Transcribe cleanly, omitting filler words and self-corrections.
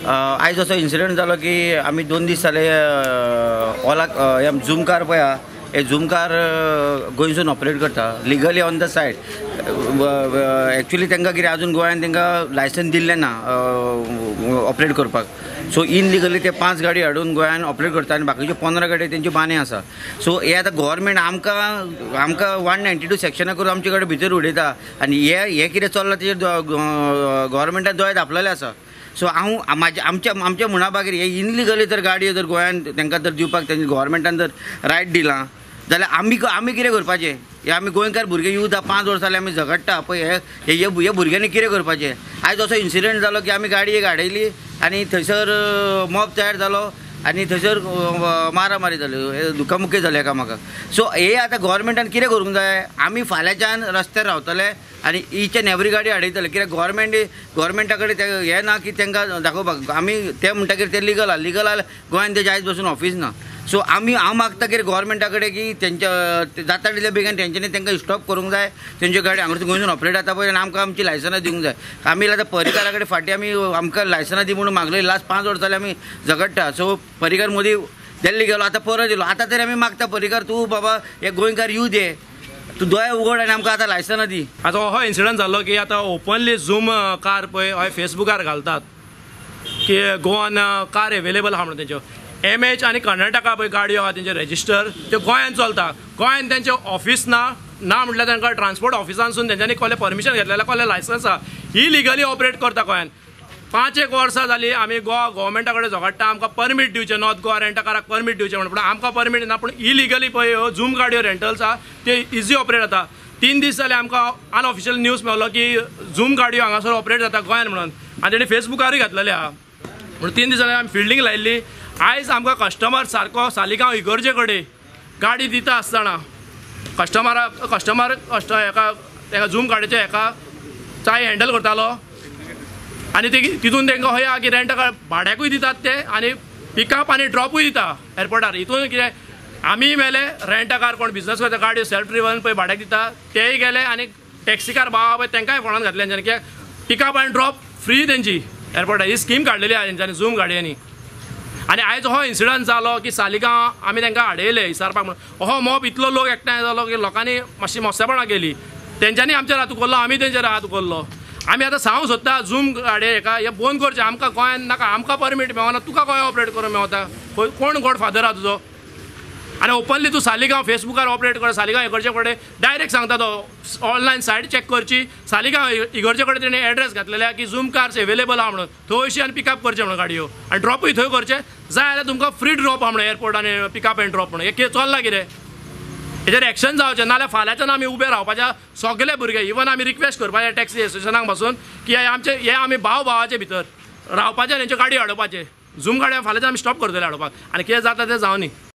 आयज असो इन्सिडंट जालो की आमी 2 दीस जाले ओला झूम कार पळय, हे झूम कार गोंयसून ऑपरेट करता legally on the side. Actually तांकां कितें अजून गोंयान तांकां लायसन्स दिल्लें ना ऑपरेट करपाक. सो इनलिगली ते 5 गाडी हाडून गोंयान ऑपरेट करता आनी बाकीच्यो 15 गाडी तेंच्यो बाने आसा. सो हे आतां गव्हर्मेंट आमकां आमकां 192 सेक्शनां करून आमचे कडेन भितर उडयता आनी हे कितें चल्लां तेजेर गव्हर्मेंटान दोळे धांपलेले आसा. सो हांव म्हाज्या आमच्या आमच्या म्हणा बागेर हे इनलिगली जर गाडयो जर गोंयान तांकां जर दिवपाक तेंच्या गव्हर्मेंटान जर रायट दिलां जाल्यार आमी आमी कितें करपाचें? हे आमी गोंयकार भुरगे यूथ 5 वर्सां जालीं आमी झगडटा पळय, हे हे भुरग्यांनी कितें करपाचें? आयज असो इन्सिडंट जालो की आमी गाडी एक हाडयली आनी थंयसर मॉब तयार जालो आनी थंयसर मारामारी जाल्यो, दुखामुखी जाल्यो एकामेकाक. सो हे आतां गव्हर्मेंटान कितें करूंक जाय? आमी फाल्यांच्यान रस्त्यार रावतले आनी ईच एन एवरी गाडी हाडयतले. कित्याक गव्हर्मेंटा कडेन ते हें ना की तांकां दाखोवपाक. आमी ते म्हणटा की ते लिगल आहा, लिगल आहा गोंयान तेजें आयज बसून ऑफीस ना. सो आमी हांव मागता कितें गव्हर्मेंटा कडेन की तेंच्या जाता तितल्या बेगीन तेंच्यांनी तांकां स्टॉप करूंक जाय. तेंच्यो गाडी हांगासून गोंयसून ऑपरेट जाता पळय आनी आमकां आमची लायसनां दिवंक जाय. आमी आतां पर्रीकारा कडेन फाटीं आमी आमकां लायसनां दी म्हणून मागलेली, लास्ट 5 वर्सां जालीं आमी झगडटा. सो पर्रीकार मोदी दिल्ली गेलो, आतां परत येयलो. आतां तरी आमी मागता पर्रीकार तूं बाबा हे गोंयकार येवं दे, तूं दोळे उगड आनी आमकां आतां लायसनां दी. आतां हो इन्सिडंट जाल्लो की आतां ओपनली झूम कार पळय हय फेसबुकार घालतात की गोवान कार एवेलेबल आहा म्हणून. तेंच्यो एम एच आनी कर्नाटका पळय गाडयो आहा तेंचे रेजिस्टर, त्यो गोंयान चलता. गोंयान तेंचें ऑफीस ना, ना म्हटल्यार तांकां ट्रान्सपोर्ट ऑफिसांसून तेंच्यांनी कसलें परमिशन घेतलें जाल्यार कसलें लायसन्स आहा, इलिगली ऑपरेट करता गोंयान. 5-1 वर्सां जालीं आमी गोवा गव्हर्मेंटा कडेन झगडटा आमकां परमीट दिवचें, नॉर्थ गोवा रेंटकाराक परमीट दिवचें म्हणून, पूण आमकां परमीट ना. पूण इलिगली पळय ह्यो झूम गाडयो रेंटल्स आहा त्यो इजी ऑपरेट जाता. 3 दीस जाले आमकां अनऑफिशियल न्यूज मेळ्ळो की झूम गाडयो हांगासर ऑपरेट जाता गोंयान म्हणून, आनी तेणी फेसबुकारूय घातलेले आहा. म्हणून 3 दीस जाले आमी फिल्डींग लायिल्ली. आयज आमकां कस्टमर सारको सालिगांव इगर्जे कडेन गाडी दिता आसतना कस्टमराक कस्टमर हेका तेका झूम गाडयेच्या हेका चाय हँडल करतालो आनी ते तितून तांकां हय आहा की रेंट भाड्याकूय दितात ते आनी पिकअप आनी ड्रॉपूय दिता एअरपोर्टार. हितून कितें आमी मेले, रेंटकार कोण बिजनस करता गाडयो सेल्फ ड्रिवन पळय भाड्याक दिता तेय गेले आनी टॅक्सीकार बाबा पळय तांकांय फोणान घातले तेंच्यांनी कित्याक पिकअप आनी ड्रॉप फ्री तेंची एअरपोर्टार. ही स्कीम काडलेली आहा तेंच्यांनी झूम गाडयांनी. आनी आयज हो इन्सिडंट जालो की सालिगांव आमी तांकां हाडयले इसारपाक म्हणून. हो मॉब इतलो लोक एकठांय जालो की लोकांनी मातशी मोस्तेपणां केली, तेंच्यांनी आमचेर हात उखल्लो, आमी तेंचेर हात उखल्लो. आमी आतां सांगूंक सोदता झूम गाडये हेका हें बंद करचें. आमकां गोंयान नाका, आमकां परमीट मेळना, तुका गोंय ऑपरेट करूंक मेवता? कोण गॉड फादर आहा तुजो? आनी ओपनली तूं सालिगांव फेसबुकार ऑपरेट कर, सालिगांव इगर्जे कडेन डायरेक्ट सांगता तो, ऑनलायन सायट चॅक करची, सालिगांव इगर्जे कडेन तेणें एड्रेस घातलेले आहा की झूम कार्स एवेलेबल आहा म्हणून, थंयशी आनी पिकअप करचें म्हणून गाडयो आनी ड्रॉपूय थंय करचें. जाय जाल्यार तुमकां फ्री ड्रॉप आहा म्हणून एअरपोर्ट आनी पिकअप एंड ड्रॉप म्हणून. हें कितें चल्लां कितें? हेजेर एक्शन जावचें, नाजाल्यार फाल्यांच्यान आमी उबे रावपाच्या सगळे भुरगे. इवन आमी रिक्वेस्ट करपाचें टॅक्सी एसोसिएशनाक बसून की आमचे हे आमी भाव भावाचे भितर रावपाचें, तेंच्यो गाडयो हाडोवपाचें. झूम गाडयो फाल्यांच्यान आमी स्टॉप करतले हाडोवपाक आनी कितें जाता तें जावनी.